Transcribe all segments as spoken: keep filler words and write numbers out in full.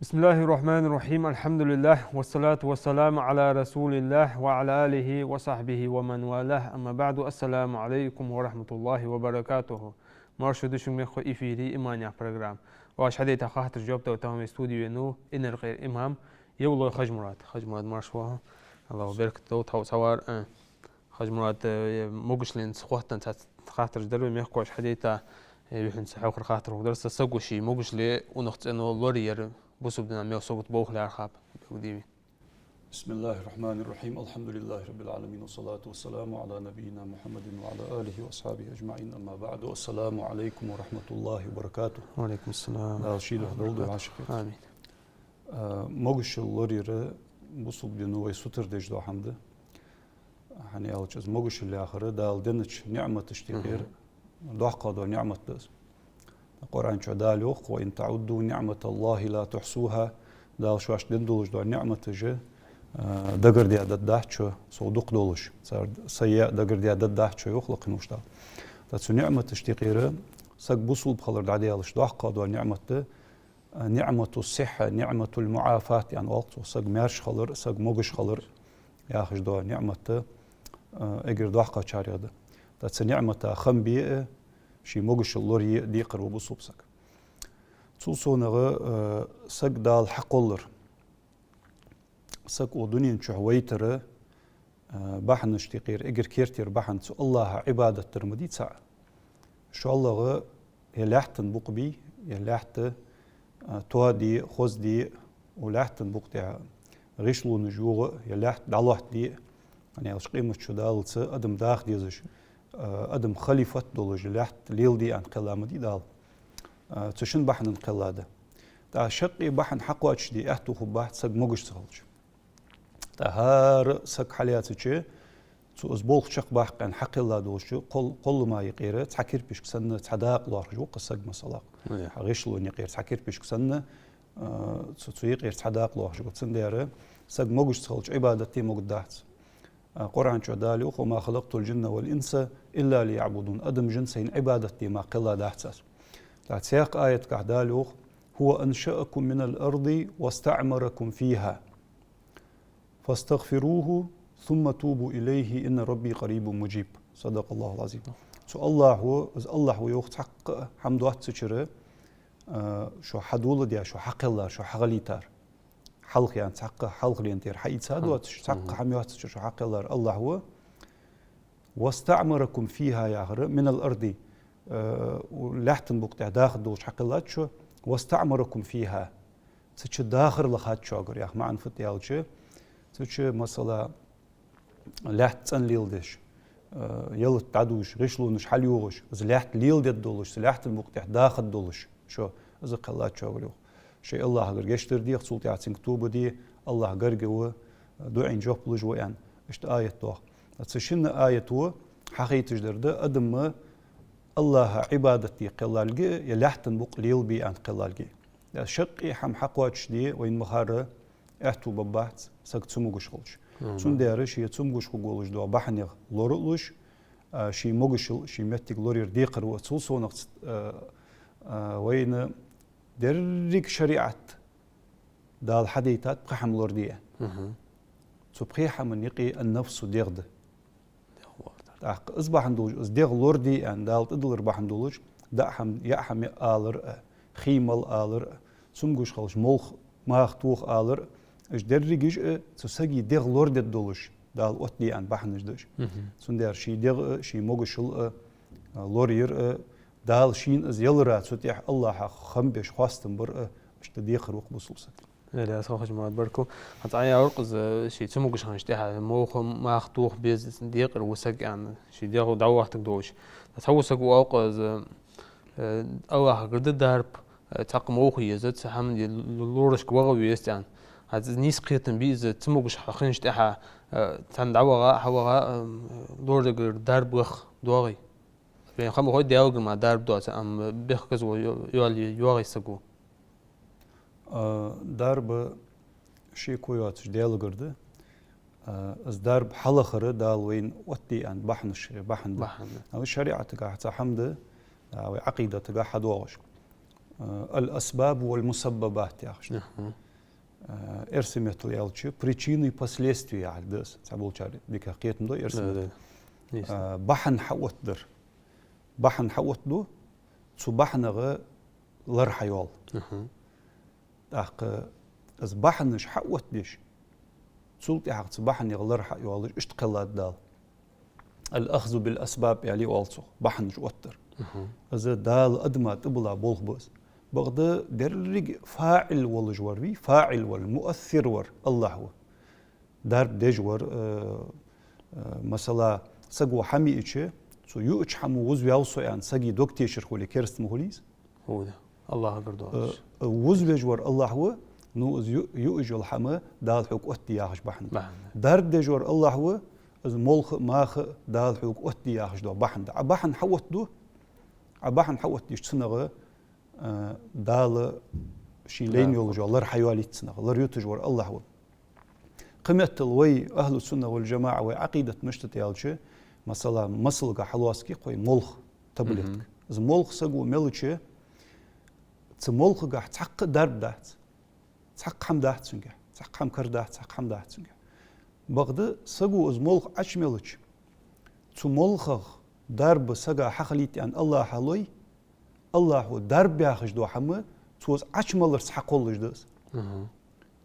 بسم الله الرحمن الرحيم. الحمد لله، والصلاة والسلام على رسول الله وعلى آله وصحبه ومن والاه. أما بعد. السلام عليكم ورحمة الله وبركاته. Марша да шуга, мехкахой, эфире «Иман» яха программа. Оаш хьадайта хаттарашта жоп дала тахан вай студе венав Инаркъера имам Евлой Хаж-Мурад. Хаж-Мурад, марша воагӀалва. АллахӀа беркат долда тхо цхьавар, а, Хаж-Мурад, э, могашалца хоттаденна цхьацца хаттараш дар вай, мехкахой, оаш хьадайта, э, юххьанца хьехар хаттар хургдар са: саго ший могашал, унахцӀено лораяр бусалба дина мел сагота болх лаьрхӀаб, белгалдий вай. بسم الله الرحمن الرحيم. الحمد لله رب العالمين، والصلاة والسلام على نبينا محمد وعلى آله وأصحابه أجمعين. أما بعد. السلام عليكم ورحمة الله وبركاته. وعليكم السلام. Дала ший духьа долда вай вӀашагӀкхетар. Амин. А, могашал лораяр бусалба дино вай сутара деш дола хӀама да. ХӀана аьлча, из могашал яхар Дала деннача ниӀматашта юкъера доккха дола ниӀмат да из. Къуръан чу Дала йоах: «وإن تعدوا نعمة الله لا تحصوها». Дала шоашта денна долаш дола ниӀматаш, а, дагардаь дергдац шо, сов дукха долаш. Цар сай яа дагардаь дергдац шо, йоах лакхе волча Дала. ТӀаккха цу ниӀматашта юкъера саг бусалба хилар дӀадаьлча доккха дола ниӀмат да, а, نعمة الصحة، نعمة المعافاة, аьнна оал цох, саг маьрша хилар, саг могаш хилар яхаш дола ниӀмат да, а, эггара доккхачарех да. ТӀаккха цу ниӀмата хам бе а, ший могашал лорае а декхар ва бусалба саг. Цул совгӀа, а, саг Дала хьакхоллар, саг укх дунен чу вайтара, а, бахьанашта юкъера эггара керттера бахьан цу АллахӀа Ӏибадат дар ма дий цаӀ. ШоллагӀа, е лаьттан букъ бий, е лаьтта, а, тоаде, хозде, укх лаьттан букъа тӀа гӀишлонаш югӀа, е лаьтта дӀалоаттаде, хӀана аьлча къематчу Даллаца адам даха дезаш, а, адам халифат долаш, лаьтта леладе аьнна кхелла ма дий Дала. А, цу шин бахьанах кхелла да. ТӀаккха шаккхе бахьан хьакхоачашде аьттув хургбац саг могаш ца хилча. ТӀаккха хӀара саг хьалаьцача, цо из болх чакхбаккха аьнна хьакхелла долча кхол-, кхоллама юкъера цхьа кирпишк санна цхьа дакъа лоархӀаш ва-кх саг, масала. Хьа гӀишлон юкъера цхьа кирпишк санна, а, цу, цу юкъера цхьа дакъа лоархӀаш ва. Цудухьа саг могаш ца хилча Ӏибадат де могаргдац. А, Къуръан чу Дала йоах: «وما خلقت الجن والإنس إلا ليعبدون». Адам, жин сайна Ӏибадат де мара кхелла дац аз. ТӀаккха цхьаькха аятагахь Дала йоах: «هو أنشأكم من الأرض واستعمركم فيها فاستغفروه ثم توبوا إليه إن ربي قريب مجيب». صدق الله العظيم. Цу АллахӀа, из АллахӀа йоах цхьаккха хӀама доацачара, а, шо хьадоладаь, шо хьакхеллар, шо хьагӀалийтар. Хьалха ян цхьаккха хьалхарен тӀера хьаийца доацаш, цхьаккха хӀама йоацачара шо хьакхеллар АллахӀа ва. «واستعمركم فيها» яхар, «من الأرض», э, лаьттан букъа тӀа даха долаш хьакхеллад шо, «واستعمركم فيها». Цу чу дахар лаьхад шугара, яха маӀан фуд аьлча, цу чу, масала, лаьтта цӀена леладеш, э, ялат дӀадувш, гӀишлонаш хьалйоагӀаш, из лаьтта леладергдолаш, цу лаьттан букъа тӀа дахаргдолаш шо, из кхеллад шугара, йоах. Шоай АллахӀагара гешт дар деха, цул тӀехьагӀа цунга тоба де, АллахӀ гарга ва, дуӀайна жоп луш ва аьнна, иштта аят доагӀа. Цу шин аято хьахайташ дар да, адам АллахӀа Ӏибадат де кхеллалга, е лаьттан букъ лелабе аьнна кхеллалга. Шаккхе хӀама хьакхоачашде вайна ма харра аьттув баргбац саг цамогаш хилча. Цудухьа ше цамогаш хургволаш дола бахьанех лора а луш, а, ший могашал, ший моттиг лораяр декхар ва. Цул совгӀа, а, а, вайна деррига шариӀат Дала хьадайтад пхи хӀама лораде. Цу пхи хӀаман юкъе ан-нафсу, дегӀ да. ТӀаккха из бахьан долаш, из дегӀ лораде аьнна Дала тӀадиллар бахьан долаш, даа хӀама, яа хӀама алар а, хий мала алар а, цамогаш хилча молха маха тоха алар а, уж дерригаш а цу сага дегӀ лорадергдолаш Дала оттаде аьнна бахьанаш да уж. Цудухьа ший дегӀ а, ший могашал а, а, лораяр а, Дала шийна из ялара, цу тӀа АллахӀах хам беш хоастам бар а, иштта декхар ва-кх бусалба саг. Даьла раьза хилва, Хаж-Мурад, баркал. ХӀанз Ӏа аьлар-кх из, ше цамогаш хинначул тӀехьагӀа молха маха тоха беза декхар ва саг аьнна, ший дегӀ дӀавахийтаргдолаш. Цхьавола саг оал-кх из, э, АллахӀагара да дарба, э, цхьаккха молха еза, цхьа хӀама де, л-, лорашка ваха веза аьнна. ХӀанз из нийса кхетам бий из, цамогаш хьо хинначул тӀехьагӀа, э, цхьанне дӀаваха, хьаваха, э, лорадергара дарба лаха доагӀий? Вайна хӀама хой Даьлагара мара дарба доацар, амма бехказло йо-, йоалае йоагӀий саго? А, дарба шеко йоацаш Даьлагара да. А, из дарба хьалахара Дала вайна оттадаь бахьанаш, бахьан да. Бахьан да. Ала шариӀатагахь цхьа хӀама да, а, вай Ӏакъидатагахь хьадоагӀаш. А, الأسباب والمسببات яхаш. Аха. А, эрсий меттала аьлча, причины и последствия яхар да из. Цхьаболчар дика кхетам бу эрсий меттала. Да, да. Нийса. А, бахьан хьаоттадар. Бахьан хьаоттаду, цу бахьанах лар хьайоал. Аха. ТӀаккха из бахьанаш хьаоттадеш, цул тӀехьагӀа цу бахьанах лар хьайоалаш, иштта кхеллад Дала. الأخذ بالأسباب аьле оал цох, бахьанаш оттадар. Аха. Из Дала адама тӀабилла болх ба из. Бакъда деррига фаӀил волаш вар вий, фаӀил вар, муассир вар АллахӀ ва. Дарба деш вар, э, э, масала, саго хӀама йиача, цу юача хӀамо вузаваьв со аьнна, сага дог тешар хуле, кераста ма хулий из? Худа. АллахӀагара доагӀаш. Э, э, вузавеш вар АллахӀ ва, ну, из ю-, юаш йола хӀама Дала хьога оттаде яхаш бахьан да. Бахьан да. Дарба деш вар АллахӀ ва, из молха а, маха а Дала хьога оттаде яхаш дола бахьан да. Ӏа бахьан хьаоттаду, Ӏа бахьан хьаоттадеш цунах, а, Дала ший лайна йолаш йола лар хьайоалийт цунах. Лар юташ вар АллахӀ ва. Кхыметтел вай, ахӀлу сунна вал жамаӀа, вай Ӏакъидат мишта да аьлча, масала, масалга хьалоаца кхы вай молха, таблетка. Мгм. Из молха саго мелча, цу молхагахь цхьаккха дарба дац. Цхьаккха хӀама дац цунгахь. Цхьаккха хӀама кара дац, цхьаккха хӀама дац цунгахь. Бакъда саго из молха Ӏочумелча, цу молхах дарба сага хьахилийта аьнна АллахӀа лой, АллахӀа дарба яхаш дола хӀама цо из Ӏочумаларца хьакхоллаш да из. Аха.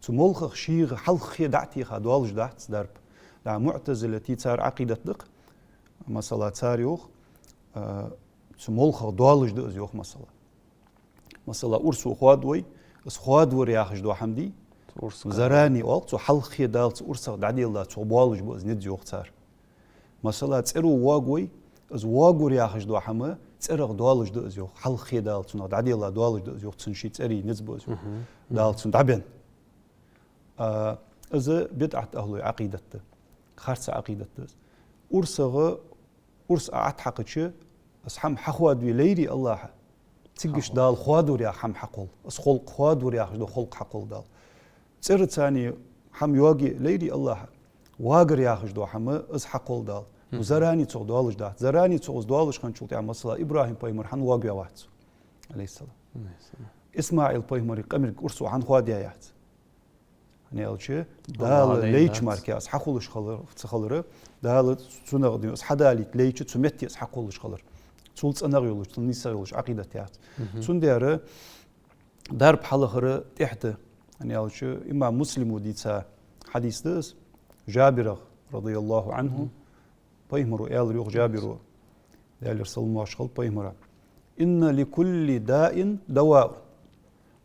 Цу молхах шийга хьалххе дӀа а теха долаш дац дарба. ДӀа муӀтазилатий цар Ӏакъидат да-кх, масала, цар йоах, а, цу молхах долаш да из йоах, масала. Масала, урсо хоадавой, из хоадавар яхаш дола хӀама дий? Цу урсагахь. Зарани оал, цу хьалххе Дала цу урсах дӀаделла, цох болаш ба из низ йоах цар. Масала, цӀеро воагавой, из воагавар яхаш дола хӀама цӀерах долаш да из йоах. Хьалххе Дала цунах дӀаделла долаш да из йоах, цун ший цӀерий низ ба из йоах. Мгм. Дала цунна дӀабенна. А, из бидӀат ахӀлой Ӏакъидат да. Харца Ӏакъидат да из. Урсагахь, урс Ӏа тӀахьакхача, из хӀама хьахоадаве лайрий АллахӀа, циггаш Дала хоадавар яха хӀама хьакхолл. Из холкъ хоадавар яхаш дола холкъ хьакхолл Дала. ЦӀерацани хӀама йоаге лайрий АллахӀа, воагар яхаш дола хӀама из хьакхолл Дала. Ну, мгм, зарани цох долаш дац. Зарани цох из долаш хинначул тӀехьагӀа, масала, ИбрахӀим пайхамар хӀана воагаваьвац, Ӏалайхиссалам? Ӏалайхиссалам. ИсмаӀил-пайхамара къамарг урсо хӀана хоадаьяц? ХӀана аьлча, Дала лайча мара из хьахулаш хилар, ца хилар, Дала цунах дин из хьадалийта лайча, цу метте из хьакхоллаш хилар. Цул цӀенагӀа йолаш, цул нийсагӀа йолаш Ӏакъидат яц. Мгм. Цудухьа дарба хьалахара тӀехьа да. ХӀана аьлча, имам Муслима дийца хьадис да из, Жабирах, радияллахӀу Ӏанху, мгм, пайхамара аьлар йоах Жабира, Даьлера салам-моаршал хилда пайхамара: «إن لكل داء دواء».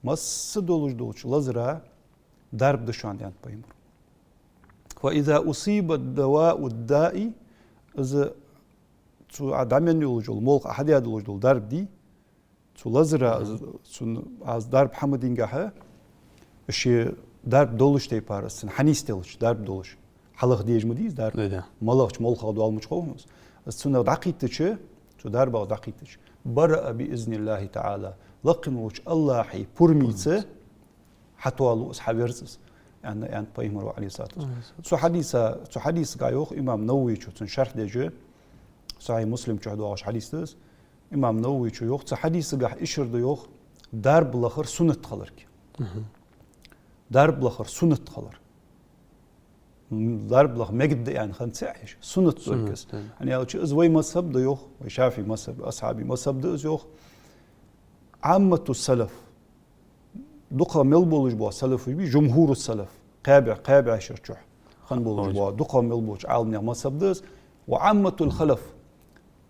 Масса долаш долча лазара дарба да шоана, аьннад пайхамара. «فإذا أصيب دواء الداء», из цу Ӏа дӀаменна йолаш йола, молха Ӏа хьадаь долаш дола дарба дий, цу лазара, мгм, из, цун, из дарба хьа ма дийнгахьа, ший дарба долаш тайпара, из цун хьанийсделча дарба долаш. Хьалха дезаш ма дий из дарба. Да, да. МалагӀча молхах доал мича хов хьона из. Из цунах дӀакхийттача, цу дарбах дӀакхийттача, «برأ بإذن الله تعالى», лакхе волча АллахӀа пурамца хьатоалу из, хьаверз из, аьнна, аьннад пайхамара, Ӏалайхиссалату вассалам. Цу хьадиса, цу хьадисага йоах имам Нававийчо, цун шархь деш, Сахьихь Муслим чу доагӀаш хьадис да из. Имам Нававийчо йоах, цу хьадисагахь ишар да йоах дарба лахар суннат хиларга. Мгм. Дарба лахар суннат хилар. М, дарба лаха мегаш да аьнна хинна ца Ӏеш, суннат только из. Суннат, да. ХӀана аьлча, из вай мазхӀаб да йоах, вай шафиӀий мазхӀаб, асхьабий мазхӀаб да из йоах. Ӏаммату салаф, дукхагӀа мел болаш бола салаф уж бий, жумхӀуру салаф, кхаь бӀаь, кхаь бӀаь шера чухь хинна болаш бола, дукхагӀа мел болча Ӏаламнаьха мазхӀаб да из, ва Ӏамматул халаф,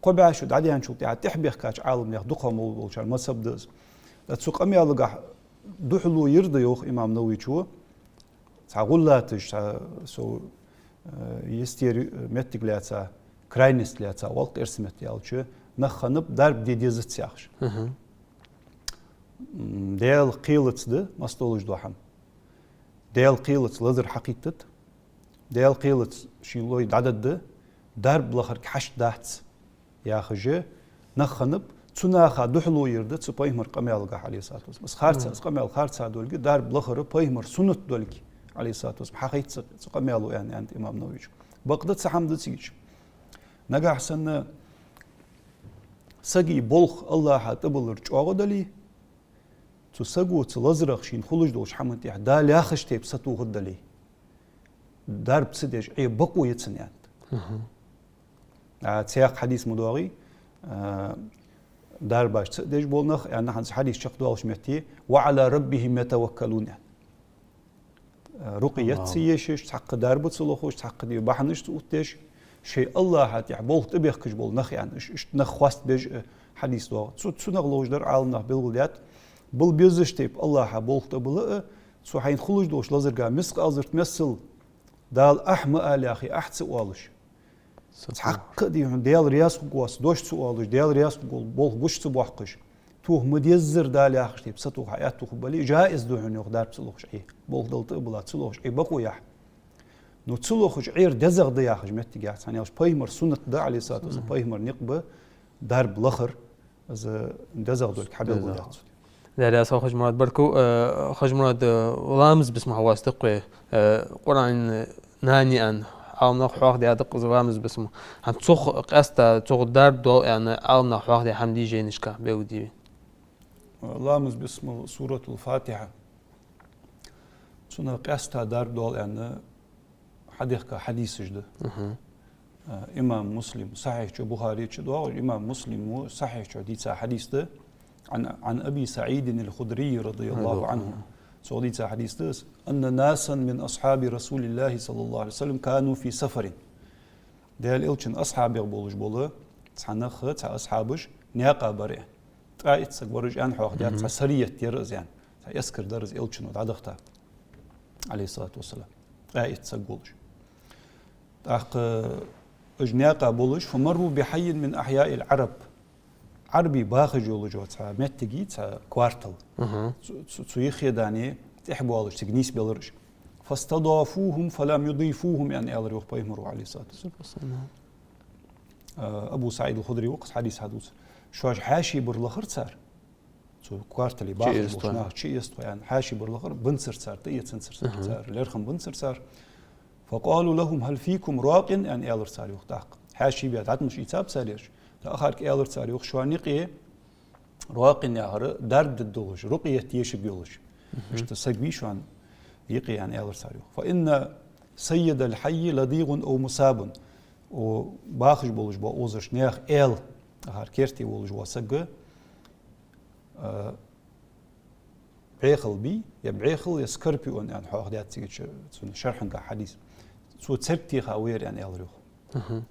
кхо бӀаь шу дӀадаьнначул тӀехьагӀа тӀехьабаьхкача Ӏаламнаьха дукхагӀа мел болчар мазхӀаб да из. Ткъа цу къамаьлагахь духьале ер да йоах имам Нававийчо, цхьа гӀуллаташ, цхьа со, э, йистера моттиг лаьца, крайность лаьца, валкъ эрсий меттала аьлча, нах хиннаб дарба де дезац яхаш. Мгм. М, Даьла кхелаца да масса долаш дола хӀама. Даьла кхелаца лазар хьакхийттад, Даьла кхелаца ший лой дӀададда, дарба лахарга хьашт дац яхаш, нах хиннаб, цу наха духьале яр да цу пайхамара къамаьлагахь, Ӏалайхи ссалату вассалам. Из харца, из къамаьл харца долга, дарба лахар пайхамара суннат долга, Ӏалайхи ссалату вассалам, хьахайт цу, цу къамаьло, аьнна, аьннад имам Нававийс. Бакъда цхьа хӀама да цига. Нагахь санна сага болх Аллахӏа тӀабиллар чӀоагӀа дале, цу саго цу лазарах шийна хулаш долча хӀаман тӀехьа Дала яхача тайпара сатохар дале, дарба ца деш Ӏе бокъо я цун, аьннад. Мгм. А, цхьаькха хьадис ма доагӀий, а, дарбаш ца деш бола нах, аьнна, хӀанз хьадис чакхдоалача метте, «وعلى ربهم يتوكلون», аьнна. А, рукъият ца еш, цхьаккха дарба ца лохаш, цхьаккха де бахьанаш ца оттадеш, шоай Аллахӏа тӀехьа болх тӀабехкаш бола нах, аьнна, иш-, иштта нах хоастабеш, а, хьадис доагӀа. Цу, цунах ловш дар Ӏаламнаха белгалдаьд, бала беззача тайпара Аллахӏа болх тӀабилла а, цу хьайна хулаш долча лазарга мискъал заррат миссел Дала ахь ма алахи, ахь ца оалаш. Цхьаккха а дий хьона, Даьла раьза хургвоацаш дош ца оалаш, Даьла раьза хургвола болх гуча ца боаккхаш, тоха ма деззара Дала яхача тайпара сатоха хьа аьттув хургбале, жаиз да хьона, йоах, дарба ца лохаш Ӏе. Болх Дала тӀабилла, ца лохаш Ӏе бокъо я хьа. Но ца лохаш Ӏер дезагӀа да яхаш моттиг яц, хӀана аьлча пайхамара суннат да, Ӏалайхи ссалату вассалам, пайхамара никъ ба дарба лахар, из дезагӀа долга хьабелгалдаьд цо. Даьла раьза хилва, Хьажмурад, баркал. Э, Хьажмурад, э, ламаз бисмал хьавоастаргда-кх вай, э, Къуръан нани аьнна, Ӏаламнаха хьоахадаьд-кх из ламаз бисмал. ХӀанз цох къаьстта, цох дарба доал аьнна, Ӏаламнаха хьоахадаь хӀама дий жайнашка, белгалде вайна. Ламаз бисмал, Суратул Фатихьа. Цунах къаьстта дарба доал аьнна, хьадехка хьадисаш да. Мгм. А, имам Муслим, Сахьихь чу, Бухари чу доагӀаш, имам Муслима Сахьихь чу дийца хьадис да. عن، عن أبي سعيد الخدري رضي الله عنه. Цо дийца хьадис да из: «أن ناسا من أصحاب رسول الله صلى الله عليه وسلم كانوا في سفر». Даьла Элчан асхьабех болаш бола цхьа нах, цхьа асхьабаш наькъа бар, аьнна. ТӀаиф саг вар уж, аьнна, хьоахадаьд, цхьа сарият яр из, аьнна. Цхьа эскар дар из Элчано дӀадахийта, Ӏалайхи ссалату вассалам. ТӀаиф саг волаш. ТӀаккха уж наькъа болаш, «فمروا بحي من أحياء العرب». Ӏарбий бахаш йолаш йола цхьа моттиг я, цхьа квартал. Мгм. Цу, цу, цу юххе дани тӀехбоалаш цига нийсбелар уж. «فاستضافوهم فلم يضيفوهم», аьнна, аьлар йоах пайхамаро, Ӏалайхи ссалату вассалам. Субхьаналлахь. А, Абу СаӀид аль-Худри ва-кх из хьадис хьадувцар. Шоаш хьаьший бар лахар цар. Цу квартале бахаш болча наха чуэца тхо, аьнна, хьаьший бар лахар, бенацар цар, тӀаэцанзар цар, лерхӀам бенацар цар. «فقالوا لهم: هل فيكم راق؟» аьнна, аьлар цар йоах тӀаккха. Хьаьший бе дӀатӀамаш ийцаб цар ераш. ТӀаккха ахарга аьлар цар йоах: «Шоана юкъе ракъин яхар дарба дергдолаш, рукъият дешаргйолаш». Мгм. Иштта саг вий шоана юкъе, аьнна, аьлар цар йоах. «فإن سيد الحي لديغ أو مصاب». О, бахаш болаш бола укхазарча наьха аьла, ахар керте волаш вола саг, а, бӀехал бий, е бӀехал, е скорпион, аьнна, хьоахадаьд цига цу, цун шархьангахь хьадис. Цо церг теха вар, аьнна, аьлар йоах. Мгм.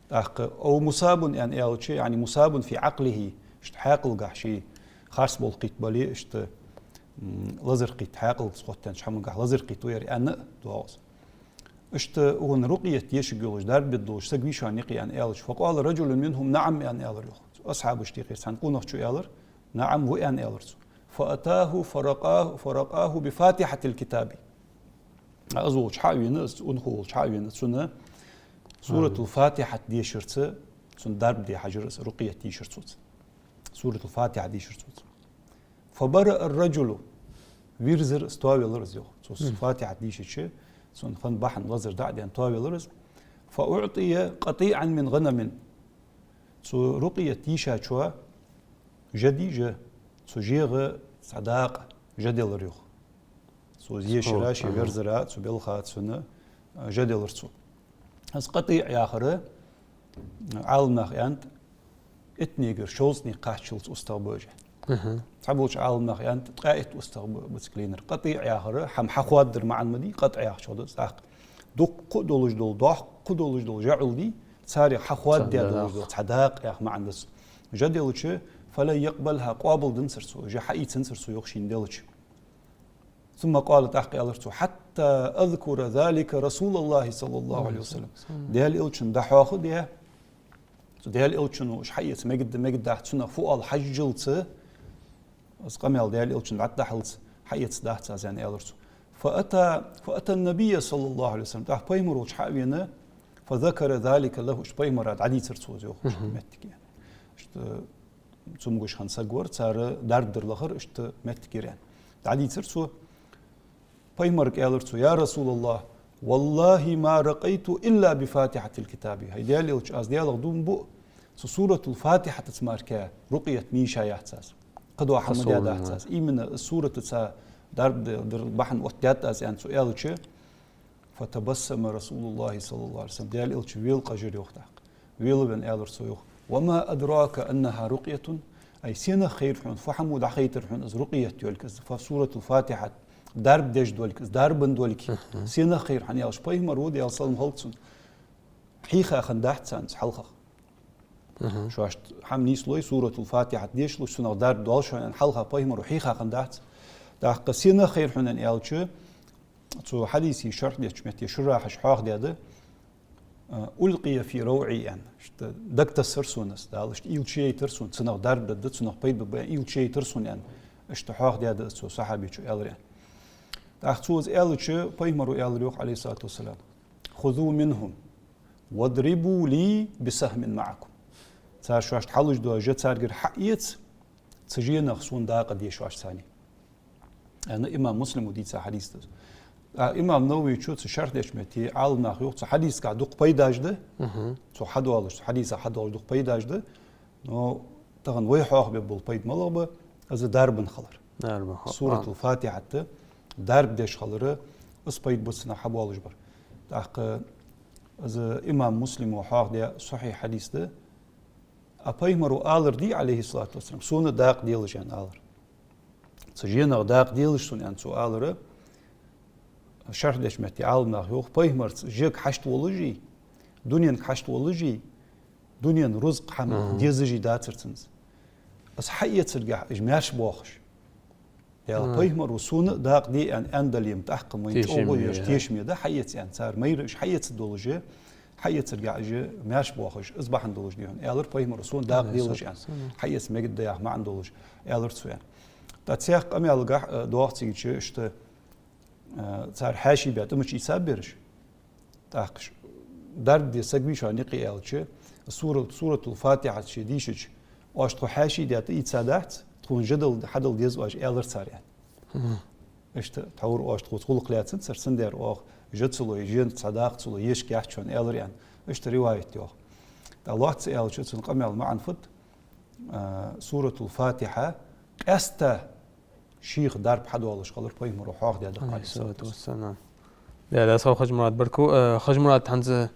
ТӀаккха «أو مصاب», аьнна, аьлча, яӀни «مصاب في عقله», иштта хьаькъалгахь ший харц болх кхийтта бале, иштта, м, лазар кхийтта, хьаькъал схоттаеннача хӀамангахь лазар кхийтта вар, аьнна а доагӀа из. Иштта укхунна рукъият дешаргйолаш, дарба дергдолаш саг вий шоана юкъе, аьнна, аьлча, «فقال رجل منهم: نعم», аьнна, аьлар йоах. Цу асхьабашта юкъера цхьан къонахчо аьлар: «نعم, ва», аьнна, аьлар цо. «فأتاه فرقاه، فرقاه بفاتحة الكتاب». А, из волча хьа а вена, из унахо волча хьа а вена, цунна Суратул Фатихьат дешарца цунна дарба де хьажар из, рукъият дийшар цо цунна. Суратул Фатихьат дийшар цо цунна. «فبرأ الرجل». Вирзар из, тоавелар из йоах. Цо Фатихьат дийшача, цунна хинна бахьан лазар дӀа а даьнна, тоавелар из. «فأعطي قطيعا من غنم». Цу рукъият дийшачоа жа дий, жа, цу жегӀа цхьа дакъа жа делар йоах. Цо ешара, ший верзара, цу белха цунна жа делар цо. Из къатӀиӀ яхар, Ӏаламнаха аьннад, иттанегара шовзткъанега кхаччалца устагӀа ба уж. Мгм. Цхьаболча Ӏаламнаха аьннад, ткъаь итт устагӀа ба, ба цига лийнар. КъатӀиӀ яхар хӀама хьахоаддар маӀан ма дий, къатӀ яхачох да из. ТӀаккха дуккха а долаш дола, доккха а долаш дола жа Ӏул дий, царех хьахоададаь долаш дола цхьа дакъа яха маӀан да из. Жа делча, «فلن يقبلها», къоабалденацар цо, жа хьаийцанзар цо йоах шийна делча. «ثم قال», тӀаккха аьлар цо: «حتى أذكر ذلك رسول الله صلى الله عليه وسلم». Даьла Элчанна дӀахьоахадаь, цу Даьла Элчано уж хьаэца мегаргда, мегаргдац цунах фу оал хьажжалца, из къамаьл Даьла Элчанна дӀатӀадахьалца хьаэцаргдац аз, аьнна, аьлар цо. «فأتى، فأتى النبي صلى الله عليه وسلم», тӀаккха пайхамар волча хьа а вена, «فذكر ذلك له», уж пайхамара дӀадийцар цо из йоах, уж моттиг. Иштта цамогаш хинна саг вар, цар дарба дар лахар иштта моттиг яр аьнна. ДӀадийцар цо, пайхамарга аьлар цо: «يا رسول الله، والله ما رقيت إلا بفاتحة الكتاب». ХӀай Даьла элча, аз Даьлах дув буъ, цу суратул Фатихьатаца мара рукъият ма йийшаяц аз. Кхыдола хӀама ма даьдац аз. Именно суратаца дарба дар бахьан оттадаьд аз аьнна цо аьлча, «فتبسم رسول الله صلى الله عليه وسلم». Даьла элча велакъажар йоах тӀаккха. Велавенна аьлар цо йоах: «وما أدراك أنها رقية». Ай, сенах хайра хьона, фу хӀама дӀахайтар хьона из рукъият йолга, из фа-, суратул Фатихьат, дарба деш долга, из дарбан долга. Сенах хайра хьона аьлча, пайхамар ва, Даьла салам хилда цунна, хьийха хиннадац царна из хьалхагӀа. Шоашта хӀама нийслой, суратул Фатихьат дешалуш, цунах дарба доал шоана аьнна, хьалха пайхамара хьийха хиннадац. ТӀаккха сенах хайра хьона аьлча, цу хьадиса шархь деча метте шурахьаша хьоахадаьд, «ألقي في روعي» аьнна. Иштта дагатессар сона из, Дала иштта уйла чуйойтар сона, цунах дарба дергда, цунах пайда бергба аьнна уйла чуйойтар сона аьнна. Иштта хьоахадаьд из цу сахьабечо аьлар аьнна. ТӀаккха цо из аьлча, пайхамара аьлар йоах, عليه الصلاة والسلام: «خذوا منهم واضربوا لي بسهم معكم». Цар шоашта хьалуш дола жа царгара хьаэца, цу женах сона дакъа де шоаш царна. Аьнна, имам Муслима дийца хьадис да из. А имам Нававечо цу шархь деча метте Ӏаламнаха йоах, цу хьадисагахь дукха пайдаш да. Цу хьадоалаш, цу хьадисах хьадоалаш дукха пайдаш да. Но тахан вай хьоахабе бола пайда малагӀа ба, из дарбан хилар. Дарбан хилар. Суратул Фатихьат дарба деш хилар, из пайда ба цунах хьабоалаш бар. ТӀаккха из имам Муслима хьоахадаь сахьихь хьадис да. А пайхамара алар дий, عليه الصلاة والسلام, сона дакъа делаш аьнна алар. Цу женах дакъа делаш сона аьнна цо алар, шархь деча метте Ӏаламнаха йоах, пайхамарца жега хьашт волаш а, дуненга хьашт волаш а, дунен рузкъа хӀама дезаш а дацар цунца. Из хьаэцаргахь уж маьрша боахаш. Даьла, пайхамара сона дакъа де аьнна, аьнна дале-м, тӀаккха ма чӀоагӀо еш тешаме да хьаэца аьнна. Цар майра уж хьаэца долаш а, хьаэцаргахь уж маьрша боахаш, из бахьан долаш да хьона, аьлар пайхамара, сона дакъа делаш аьнна. Хьаэца мегаргда яха маӀан долаш, аьлар цо аьнна. ТӀаккха цхьаькха къамаьлагахь, э, доагӀа цигача иштта, э, цар хьаьший бе тӀа мича ийцаб ераш. ТӀаккха ш-, дарба де саг вий шоана юкъе аьлча, сурат-, суратул Фатихьат ше дийшача, оаш тхо хьаьший де тӀа ийцадац, тхона жа дала, хьадала деза оаш, аьлар цар аьнна. Иштта тхьовра оаш тхоца гӀулакх лаьцанзар, цундера оаха жа ца лой, жена цхьа дакъа ца лой, ешаргьяц шоана, аьлар аьнна. Иштта риваят йоах. ТӀаккха лоацца аьлча, цун къамаьла маӀан фуд, а, суратул Фатихьа къаьстта шийх дарба хьадоалаш хилар пайхамара хьоахадаьд, عليه الصلاة والسلام. Да, да, сов Хаж-Мурад, баркал. Э, Хаж-Мурад, хӀанз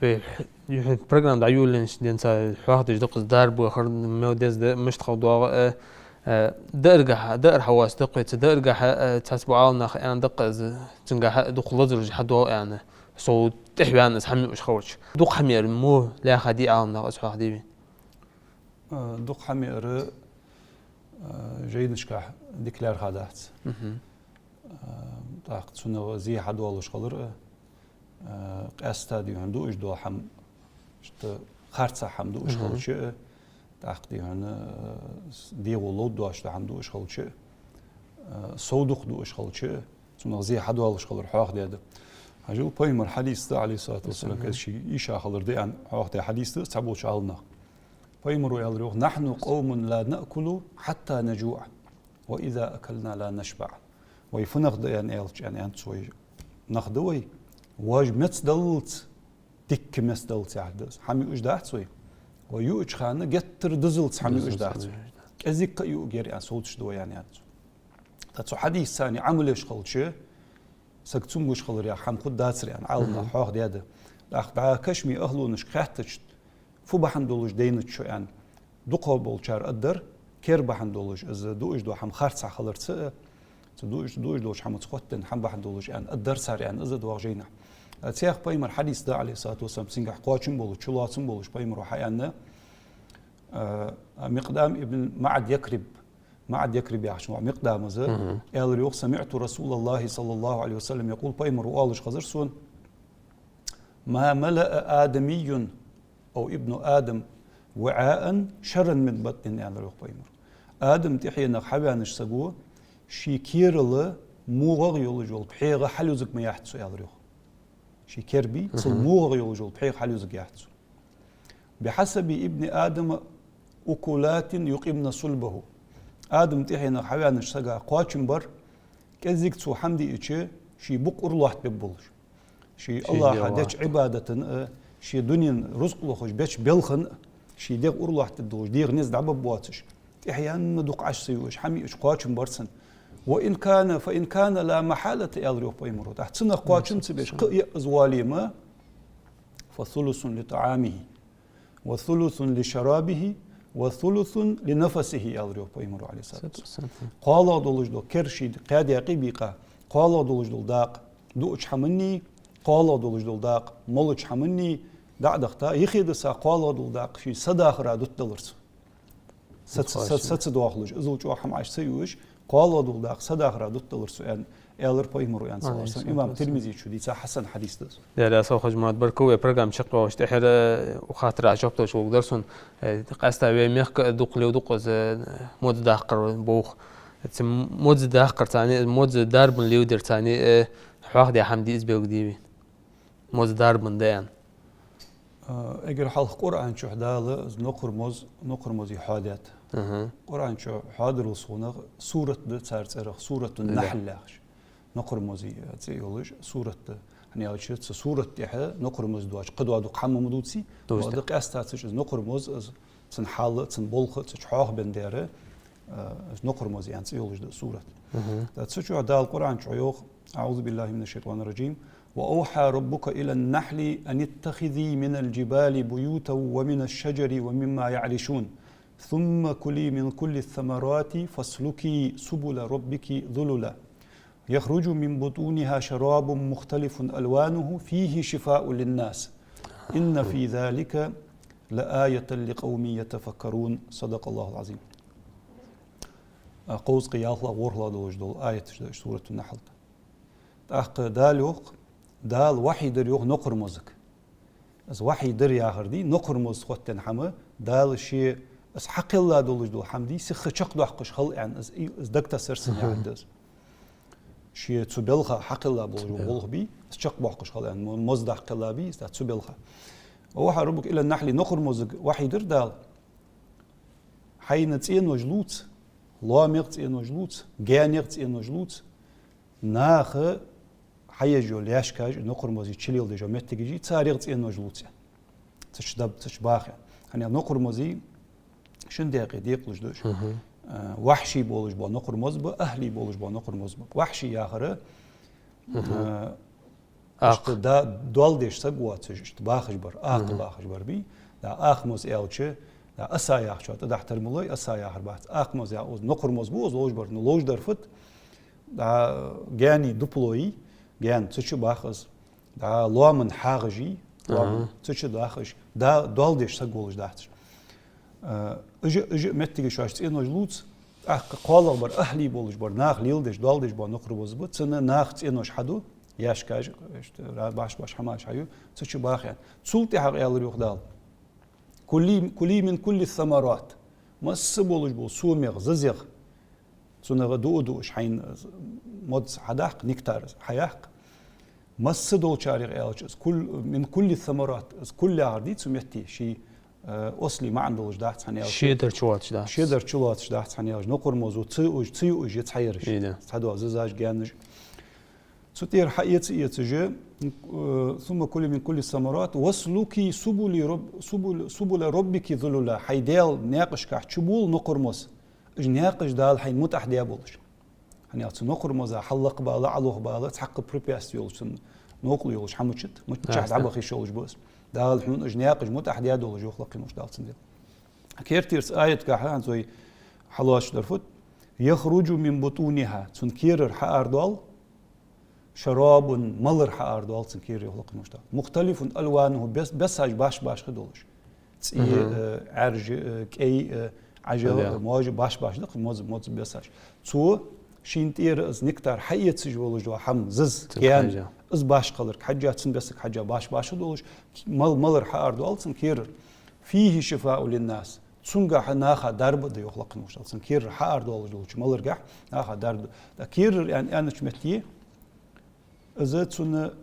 вай х-, юххьанца программа дӀайолаеннача денз хьоахадеш да-кх из дарба хӀара мел деза да, мишта хила доагӀа, э, э, дааргахьа, даар хьавоаца да-кх вай, цу дааргахьа, э, цхьацца бола Ӏаламнаха аьнна да-кх из, цунгахьа дукха лазалаш хьадоагӀа аьнна. Сов тӀехваьнна из хӀама юаш хилча. Дукха хӀамера мо лаьха дий Ӏаламнаха из хьоахаде вайна? Э, дукха хӀамера, э, жайнашкахь дика лаьрхӀа дац. Э, тӀаккха цунах зе хьадоалаш хилар, э, къаьстта дий хьона дуаш дола хӀама, иштта харцахьа хӀама дуаш хилча а, тӀаккха дий хьона, э, с-, дегӀо ловш дола хӀама дуаш хилча а, э, сов дукха дуаш хилча а, цунах зе хьадоалаш хилар хьоахадаьд. Хьажал, пайхамара хьадис да, عليه الصلاة والسلام, кӀезига ше йийша хилар да аьнна хьоахадаь хьадис да цхьаболча Ӏаламнаха. Пайхамара аьлар йоах: «نحن قوم لا نأكل حتى نجوع، وإذا أكلنا لا نشبع». Вай фу нах да аьнна аьлча, аьнна, аьннад цо, вай нах да вай, вож меца даллалца, дикка меца даллалца яхар да из. ХӀама юаш дац вай. Вай юача хана геттара дозалца хӀама юаш дац вай. КӀезига а юаргьяр аьнна совцаш да вай аьнна, аьннад цо. ТӀаккха цу хьадисаца Ӏамал еш хилча, саг цамогаш хилар яха хӀама хургдацар аьнна, Ӏаламнаха хьоахадаьд. ТӀаккха дӀа кашамий ахӀлонашка хаьттача, фу бахьан долаш дайнад шо аьнна, дукхагӀболчар аргдар, кер бахьан долаш, из дуаш дола хӀама харцахьа хиларца а, цу дуаш, дуаш долча хӀамаца хоттаденна хӀама бахьан долаш аьнна, аргдар цар аьнна, из доагӀа жайнахьа. Цхьаькха пайхамара хьадис да, عليه الصلاة والسلام, цунгахьа кхоачам болаш, чулоацам болаш пайхамара хьааьннад, а, Микъдам ибн МаӀад Якриб, МаӀад Якриб яхача ва Микъдама из, аьлар йоах: «سمعت رسول الله صلى الله عليه وسلم يقول», пайхамара оалаш хазар сона: «ما ملأ آدمي أو ابن آدم وعاء شرا من بطنه», аьлар йоах пайхамара. Адама тӀехьенах хьаваьннача саго ший керал мугӀагӀа йолаш йола пхьегӀа хьалъюзаргьяц цо, аьлар йоах. Ший кер бий, цул мугӀагӀа йолаш йола пхьегӀа хьалъюзаргьяц цо. «بحسب ابن آدم أكلات يقمن صلبه. Адам тӀехьенах хьаваьннача сага кхоачам бар, кӀеззига цо хӀама диача, ший букъ уралоаттабергболаш. Ший АллахӀа деча Ӏибадатан а, ший дунен рузкъ лохаш беча белхан а, ший дегӀ уралоаттадергдолаш, дегӀа низ дӀабаргбоацаш, тӀехьенна дукха Ӏаш ца юаш, хӀама юаш кхоачам бар цун. وإن كان، فإن كان لا محالة, аьлар йоах пайхамара. ТӀаккха цунах кхоачам ца беш, кхы а яа из вале ма, فثلث لطعامه، وثلث لشرابه، وثلث لنفسه, аьлар йоах пайхамара, عليه الصلاة والسلام. КхоалагӀа долаш дола, кер ший кхаь даькъе бийкъа, кхоалагӀа долаш дола дакъа дуача хӀаманнеи, кхоалагӀа долаш дола дакъа молача хӀаманнеи дӀа а дахийта, юхедиса кхоалагӀа дола дакъа ший са дахара дутадалар цо. Са ца, са, са ца доахалуш, иззал чӀоагӀа хӀама Ӏаш ца юаш, кхоалагӀа дола дакъа са дахара дутадалар цо, аьнна, аьлар пайхамара, аьнна, صلى الله عليه وسلم. Имам Тирмизе чу дийца хьасан хьадис да из. Даьла раьза хилва, хьажа Мурад, баркал. Вай программа чакхйоалаш тӀехьара, э, укх хаттара жоп далаш воалларгдар сона, э, къаьстта вай мехка дукха леладу-кх из, э, модз даккхар боху. Цу модз даккхарца, модз дарбан леладарца, э, хьоахадаь хӀама дий из, белгалдий вайна? Модз дарбан да аьнна. А, эггара хьалха Къуръан чу Дала из нокхар моз, нокхар мозий хьоадаьд. Аха. Къуръан чу хьоадирал сона сурат да цар цӀерах, Суратун-Нахьл яхаш. Нокхар мозий, э, цӀи йолаш сурат да. ХӀана аьлча, цу сурата тӀа нокхар моз доацаш кхыдола дукха хӀама ма дувций. Дувц. Ва да къаьстта цу чу из нокхар моз, из цун хьал, цун болх цу чу хьоахабенна дар, э, из нокхар моз аьнна цӀи йолаш да сурат. Аха. ТӀаккха цу чу Дала Къуръан чу йоах: أعوذ بالله من الشيطان الرجيم. وأوحى ربك إلى النحل أن اتخذي من الجبال بيوتا ومن الشجر ومما يعرشون. ثم كلي من كل الثمرات فاسلكي سبل ربك ذللا. يخرج من بطونها شراب مختلف ألوانه فيه شفاء للناس. إن في ذلك لآية لقوم يتفكرون. صدق الله العظيم. А, кхузткъеи ялхлагӀа, ворхӀлагӀа долаш дола аяташ да уж Суратун-Нахьл тӀа. ТӀаккха Дала йоах, Дала вахьий дир йоах нокхар мозага. Из вахьий дир яхар дий, нокхар моз хоттаденна хӀама, Дала ше из хьакхелла долаш дола хӀама дий, сиха чакхдоаккхаш хила аьнна, из, из дагатессар цун яхар да из. Ше цу балха хьакхелла болаш бола болх бий, из чакхбоаккхаш хила аьнна, мо-, моз даккха кхелла бий из, тӀаккха цу балха. وأوحى ربك إلى النحل, нокхар мозага вахьий дир Дала. Хьайна цӀенош лувца, лоамегӀа цӀенош лувца, гаьнегӀа цӀенош лувца, наха хьаеш йола яьшкаш, нокхар мозий чулеладеш йола моттигаш, царех цӀенош лувца. Цу чу даб-, цу чу баха. ХӀана аьлча нокхар мозий шин даькъе декъалуш да уж. Мгм. Э, вахьший болаш бола нокхар моз ба, ахьлий болаш бола нокхар моз ба. Вахьший яхар, мгм, э, Акха. Иштта да-, доал деш саг воацаш, иштта бахаш бар, акха, мгм, бахаш бар бий. Да, акха моз аьлча, да, аса яхачоа тӀадахьа тара ма лой, аса яхар бац. Акха моз яхар из нокхар моз ба, из ловш бар, ну, ловш дар фуд. Да, гаьний дуплой, гаьна цу чу бах из. Да, лоаман хьагӀажий, лоаман, аха, цу чу дахаш. Да, доал деш саг волаш дац уж. Э, уж, уж моттигаш шоаш цӀенош лувца, тӀаккха кхоалагӀа бар, ахьлий болаш бар, наха леладеш, доал деш бола нокхар моз ба, цунна наха цӀенош хьаду, яьшкаш, иштта, ра-, баш-баш хӀамаш хьаю, цу чу баха аьнна. Цул тӀехьагӀа аьлар йоах Дала: كلي، كلي من كل الثمرات. Масса болаш бола сомегӀа, зизегӀа, цунах дуа дуаш хьайна моз хьадаккха, нектар хьаяккха. Масса долчарех аьлча, из كل، من كل الثمرات, из كل яхар дий цу метте, ший, э, осли маӀан долаш дац, хӀана аьлча, шедар чулоацаш дац. Шедар чулоацаш дац, хӀана аьлча, нокхар мозо ца уж, ца юаш я цхьаераш. Ида. Цхьадола зизаш, гаьнаш. Цу тӀера хьаэца-эцаш, э, ثم كلي من كل الثمرات واسلكي سبل رب-، سبل، سبل ربك ذللا. Хьай Даьла наькъашкахь чубола нокхар моз. Уж наькъаш Дала хьайна мутӀахьа даь болаш. ХӀана аьлча цу нокхар моза хьаллакхбала, Ӏолохбала, цхьаккха препятствие йолаш, цун новкъа йолаш хӀама ма яц, миччахьа дӀабаха йиш йолаш ба из. Дала хьона уж наькъаш мутӀахьа даь долаш, йоах лакхе волча Дала цун дела. Кертерча аятагахьа хӀанз вай хьалоацаш дар фуд: يخرج من بطونها, цун керара хьаарадоал, شراب, малар хьаарадоал цун керара, йоах лакхе волча Дала. مختلف ألوانه, бес-, бесаш баш-башха долаш. ЦӀе, мгм, э, Ӏаьржа, э, кӀай, э, Ӏажал, э, можа баш-баш да-кх, моз, моз бесаш. Цо шийна тӀера из нектар хьаэцаш волаш дола хӀама, зиза, цунга гаьна, хьежжа, из башха хиларга хьежжа, цун бесарга хьежжа баш-башха долаш, мал-, малар хьаарадоал цун керара. فيه شفاء للناس. Цунгахьа наха дарба да, йоах лакхе волча Дала. Цун керара хьаарадоалаш долча маларгахьа наха дарба да. ТӀаккха керара аьн-, аьннача метте, из цунна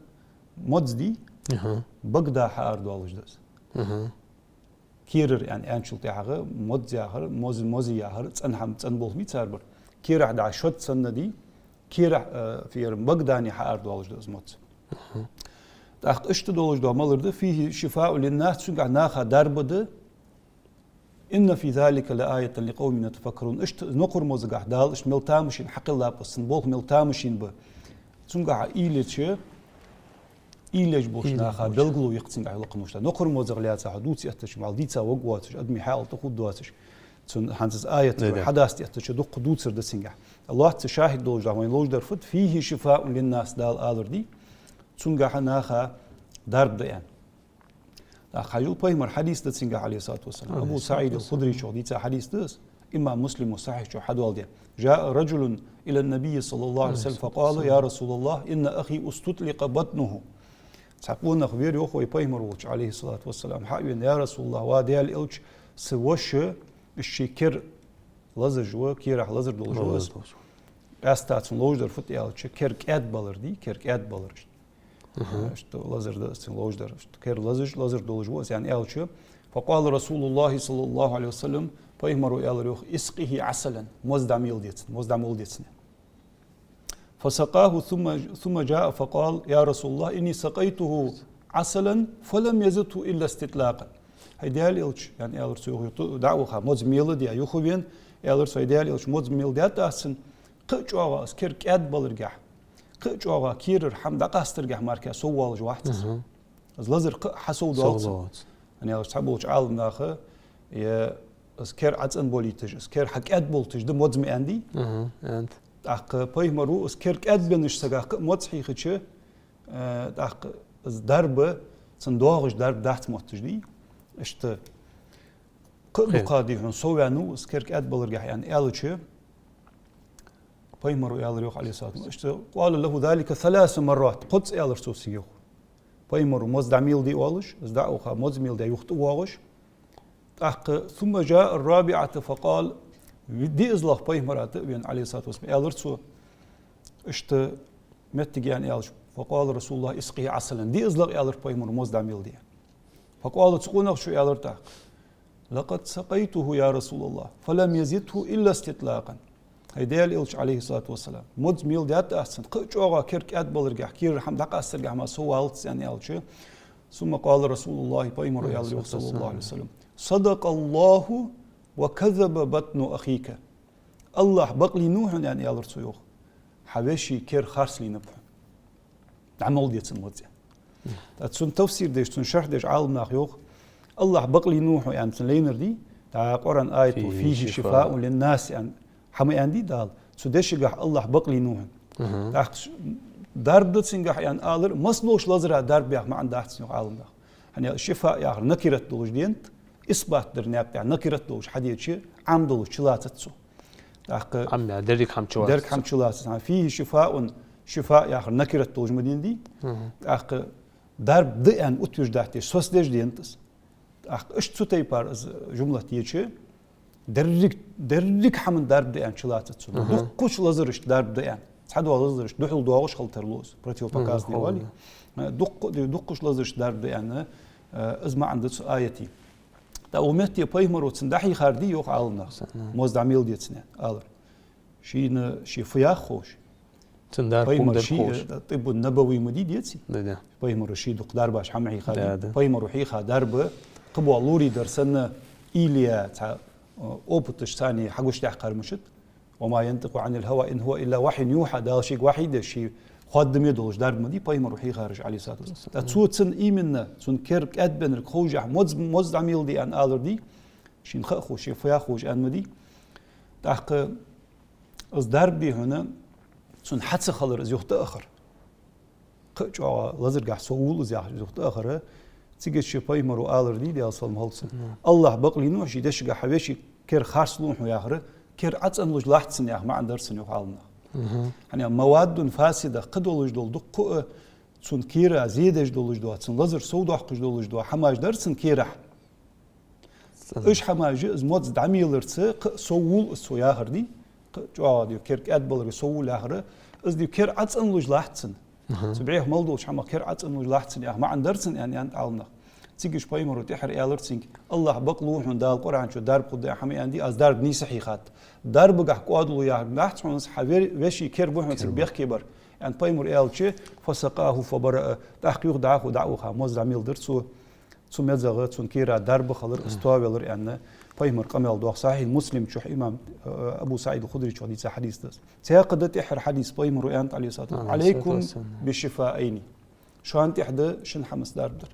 моз дий, аха, багада хьаарадоалаш да из. Аха. Керара аьнна аьнначул тӀехьагӀа, моз яхар, моз, моз яхар, цӀена хӀама, цӀена болх мичара бар. Керахь дӀа шод санна дий, керахь, э, фера Багдане хьаара долаш да из моз. ТӀаккха иштта долаш да, малар да: «فيه شفاء للناس», цунгахь наха дарба да. «إن في ذلك لآية لقوم يتفكرون». Иштта нокхар мозагахь Дала иштта мел тамашийна хьакхеллаб из, цун болх мел тамашийна ба. Цунгахь уйла еча, уйла еш болча наха белгало я-кх цунгахь лакхавола. Нокхар мозах лаьца хьо дувца эттача, мел дийца ваг воацаш, адамий хьаькъал тӀаховргдоацаш. Цун хӀанз из аят хьадаста эттача дукха дувцар да цунгахь. Лоацца шахӀид долаш да вайна ловш дар фуд: «فيه شفاء للناس», Дала алар дий. Цунгахь наха дарба да аьнна. ТӀаккха хьажал, пайхамара хьадис да цунгахь, عليه الصلاة والسلام. Абу СаӀид ал-Худрийс дийца хьадис да из, имам Муслима сахьихь чу хьадоаладаь: «جاء رجل إلى النبي صلى الله عليه وسلم فقال: يا رسول الله، إن أخي استطلق بطنه». Цхьа къонах вера, йоах, вай пайхамар волча, عليه الصلاة والسلام, хьавена: «Я Расулаллахь, ва Даьла элча, са воша, из ший кер лазаш ва, керахь лазар долаш ва из». Къаьстта цун ловш дар фуд аьлча, кер кӀаьдбалар дий, кер кӀаьдбалар. Иштта лазар да из цун ловш дар. Иштта кер лазаш, лазар долаш ва из, аьнна аьлча, فقال رسول الله صلى الله عليه وسلم, пайхамара аьлар, йоах: «اسقه عسلا», моз дӀамелде цунна, моз дӀамолде цунна. «فسقاه ثم، ثم جاء فقال: يا رسول الله، إني سقيته عسلا فلم يزده إلا استطلاقا». ХӀай Даьла элча, аьнна аьлар цо, йоах, дӀа а ваха, моз меладаь юхавена, аьлар цо: «ХӀай Даьла элча, моз меладаьд аз цунна, кхы а чӀоагӀа из кер кӀаьдбаларгахь, кхы а чӀоагӀа керара хӀама дӀакъастаргахь мара соввалаш вац из. Из лазар кхы а хьасовдоалац». ХӀана аьлча цхьаболча Ӏаламнаха, е из кер ӀацӀенболийташ, из кер хьакӀаьдболийташ да моз ма аьннадий. ТӀаккха пайхамара из кер кӀаьдбеннача сагах кхы а моз хьийхача, э, тӀаккха из дарба, цунна доагӀаш дарба дац мотташ дий. Иштта кхы а дукха дий хьона совваьннав из кер кӀаьдбаларгахь, аьнна аьлча, пайхамара аьлар, йоах, عليه الصلاة والسلام. Иштта, قال له ذلك ثلاث مرات. Кхозза аьлар цо цунга, йоах. Пайхамара моз дӀамеладе оалаш, из дӀа а ваха, моз меладаь юха тӀавоагӀаш. ТӀаккха, ثم جاء الرابعة فقال, диъазлагӀа пайхамара тӀа а вена, عليه الصلاة والسلام, аьлар цо, иштта моттиг, аьнна аьлча, فقال رسول الله: اسقه عسلا. ДиъазлагӀа аьлар пайхамара моз дӀамеладе. فقال, цу къонахчо аьлар тӀаккха: «لقد سقيته يا رسول الله، فلم يزده إلا استطلاقا». ХӀай Даьла элча, عليه الصلاة والسلام, моз меладаьд аз цунна, кхы а чӀоагӀа кер кӀаьдбаларгахь, керара хӀама дӀакъастаргахь мара соввалац из, аьнна аьлча. ثم قال رسول الله, пайхамара аьлар, йоах, صلى الله عليه وسلم: «صدق الله وكذب بطن أخيك». АллахӀ бакълийнав хьона, аьнна аьлар цо, йоах. Хьа веший кер харцлийнаб хьона. ДӀамолде цунна моз. ТӀаккха цун тафсир деш, цун шархь деш Ӏаламнаха йоах: АллахӀ бакълийнав хьона, аьнна цунна лайнар дий, тӀаккха Къуръан аято: «فيه شفاء للناس», аьнна, хӀама аьннадий Дала. Цу дешагахь АллахӀ бакълийнав хьона. ТӀаккха дарба да цунгахь, аьнна алар, массадолча лазара дарба яха маӀан дац цун, йоах Ӏаламнаха. ХӀана аьлча шифаъ яхар накират долаш денад, исбат дар наькъа тӀа накират долаш хьадеча, Ӏам долаш чулоацац цо. ТӀаккха Ӏам яхар деррига хӀама чулоацац. Деррига хӀама чулоацац. ХӀана, «فيه شفاء», шифаъ яхар накират долаш ма дий. ТӀаккха дарба да аьнна утверждать деш, соцадеш денад из. ТӀаккха иштта цу тайпара из жумлат деча, деррига, деррига хӀаман дарба да аьнна чулоацац цо. Дуккхача лазарашта дарба да аьнна. Цхьадола лазарашта духьал доагӀаш хила тарлу из, противопоказанный вале. Дуккха-, дуккхача лазарашта дарба да аьнна, э, из маӀан да цу аята. ТӀаккха укх метте пайхамара цунна дӀахьийхар дий, йоах Ӏаламнаха, моз дӀамеладе цунна, аьнна алар. Шийна ше фу ях ховш. Цун дарба пайхамара хӀама дар ший, ховш. Э, тӀиббун набави ма дий, деций? Да, да. Пайхамара ше дукха дарбаш хьа ма хьийхадий. Да, да. Пайхамара хьийха дарба, кхыбола лорий дар санна, илия цхьа, э, опыташ царна хьагучадаьккхар мишта. «وما ينطق عن الهوى إن هو إلا وحي يوحى», Дала шийга вахьий деш, ше хоадаме долаш дарба ма дий пайхамара хьийхараш, عليه الصلاة والسلام. ТӀаккха цо цунна именно, цун кер кӀаьдбеннарг ховшшехь, моз, моз дӀамеладе аьнна алар дий, шийна ха а ховш, ше фу ях ховш аьнна ма дий. ТӀаккха из дарба дий хьона, цун хьа ца хилар, из юха тӀаахар. Кхы а чӀоагӀа лазаргахь соввул из яхаш, из юха тӀаахар. Цигача пайхамара алар дий, Даьла салам хилда цунна: АллахӀ бакълийнав хьона, ший дешагахь хьа веший кер харцлу хьона яхар, кер ӀацӀенлуш латт цунна яха маӀан дар цун, йоах Ӏаламнаха. ХӀана аьлча маваддун фасида, кхыдолаш дола дуккха а, цун кера зе деш долаш дола, цун лазар совдоаккхаш долаш дола хӀамаш дар цун керахь. Уж хӀамаш, из моз дӀамеларца кхы а соввул из, цо яхар дий, кхы а чӀоагӀа дий кер кӀаьдбаларца соввул яхар, из дий кер ӀацӀенлуш латт цунна. Цу бӀеха мел долча хӀамах кер ӀацӀенлуш латт цунна яха маӀан дар цун, аьнна, аьннад Ӏаламнаха. Цига уж пайхамара тӀехьара аьлар цунга: «АллахӀ бакълув хьона, Дала Къуръан чу дарба хургда хӀама аьннадий, аз дарба нийса хьийхад. Дарбагахь кӀоадало яхар дац хьона, хьа ве-, веший кер ба хьона цига бехке бар», аьнна пайхамара аьлча, «فسقاه فبرأ», тӀаккха юха дӀахо дӀа а уха, моз дӀамелдар цо. Цу мезагӀа цун кера дарба хилар, из тоавелар аьнна, пайхамара къамаьл доагӀа. Сахьихь Муслим чу имам, э, Абу СаӀид аль-Худрийс дийца хьадис да из. Цхьаькха да тӀехьара хьадис, пайхамара аьннад, Ӏалайхи ссалату вассалам: «عليكم بالشفاءين». Шоана тӀехьа да шин хӀамаца дарба дар.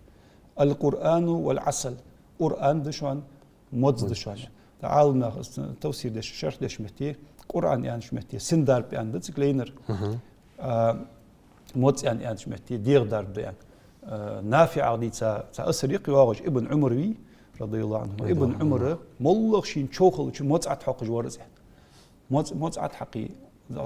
«القرآن والعسل». Къуръан да шоана, моз да шоана. ТӀа Ӏаламнаха из тафсир деш, шархь деш метте, Къуръан аьннача метте син дарба аьнна да цига лайнар. А, моз аьнна аьннача метте дегӀа дарба да аьнна. А, НафиӀа дийца цхьа асар я-кх йоагӀаш, Ибн Ӏумар вий, радияллахӀу Ӏанху. Ибн Ӏумара моллагӀа шийна чов хилча моз Ӏотхьокхаш вар из аьнна. Моз, моз Ӏотхьакхе,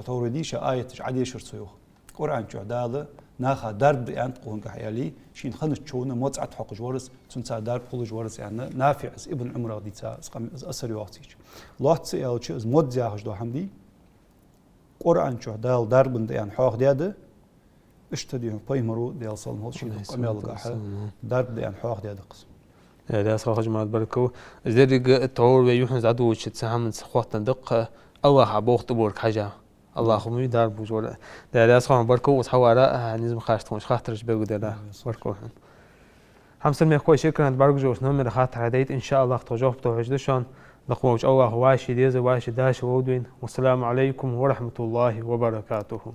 товра дийша аяташ Ӏодешар цо йоах. Къуръан чу Дала наха дарба да аьннад кхунга аьле, шийна хиннача човна моз Ӏотхьокхаш вар из, цунца дарба хулаш вар из аьнна, НафиӀас Ибн Ӏумарах дийца из къам-, из асар йоагӀа цига. Лоацца аьлча, из моз яхаш дола хӀама дий, Къуръан чу Дала дарба да аьнна хьоахадаьд, иштта дий хьона пайхамара, Даьла салам хилда шийна, къамаьлагахьа дарба да аьнна хьоахадаьд-кх из. Э, Даьла раьза хилва, Хьажмат, баркал. Из деррига товра вай юххьанца дӀадувцача цу хӀаманца хоттаденна да-кх АллахӀа болх тӀабоарга хьежжа. АллахӀ ма вий дарба беш вар. Даьла раьза хилва хьона, баркал, укхаза хьавар, а, низ ма кхоачча тхона уж хаттараш белгалдара. Баркал хьона. Хьамсара мехкахой, шекаран бӀаргагуш йолча номера хаттар хьадайта, иншааллахӀ, тхо жоп тӀа хьожаргда шоана. Лакхвола АллахӀа вӀаший деза, вӀаший дешаш ловргда вайна. Вассаламу Ӏалайкум ва рахьматуллахӀи ва баракатухӀ.